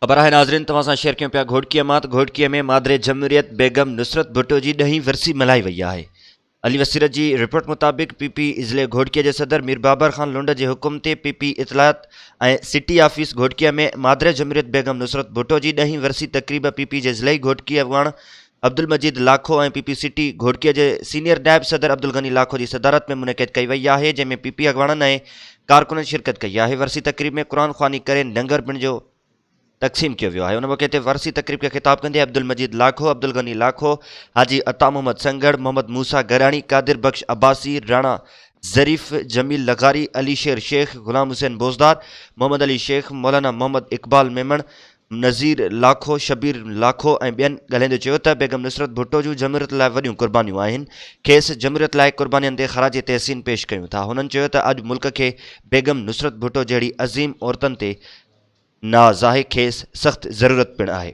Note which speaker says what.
Speaker 1: خبر آهي ناظرين توهان سان شيئر ڪيون پيا گهوٽڪيء مان ته گهوٽڪيء ۾ مادر جمهوريت بيگم نصرت ڀٽو جي ڏهين ورسي ملهائي وئي آهي. علي وسير جي رپورٽ مطابق پي پي ضلعي گهوٽڪيء جي صدر مير بابر خان لنڊ جي حڪم تي پي پي اطلاعات ۽ سٽي آفيس گهوٽڪيء ۾ مادر جمهوريت بيگم نصرت ڀٽو جي ڏهين ورسي تقريب پي پي جي ضلعي گهوٽڪي اڳواڻ Abdul Majeed Lakho ۽ P P city گهوٽڪيء جي سينيئر نائب صدر عبدالغني لاکو جي صدارت ۾ منعقد ڪئي وئي آهي جنهن ۾ پي پي اڳواڻن ۽ ڪارڪنن شرڪت ڪئي آهي ورسي تقريب ۾ قرآن خواني ڪري ننگر پڻ جو تقسيم ڪيو ويو آهي ان موقعي تي ورسي تقريب کي خطاب ڪندي عبدالمجيد لاکو، عبدالغني لاکو، حاجي عطا محمد سنگهڙ، محمد موسيٰ گراڻي، قادر بخش عباسي، راڻا ظريف، جميل لغاري، علي شير شيخ، غلام حسين بوزدار، محمد علي شيخ، مولانا محمد اقبال ميمڻ، نذير لاکو، شبير لاکو ۽ ٻين ڳالهائيندي چيو ته بيگم نصرت ڀٽو جون جمهوريت لاء وڏيون قربانيون آهن، کيس جمهوريت لاء قربانين تي خراج تحسين پيش ڪيون ٿا. هنن چيو ته اڄ ملڪ کي بيگم نصرت ڀٽو جهڙي عظيم عورتن تي ناز آهي، کيس سخت ضرورت پڻ آهي.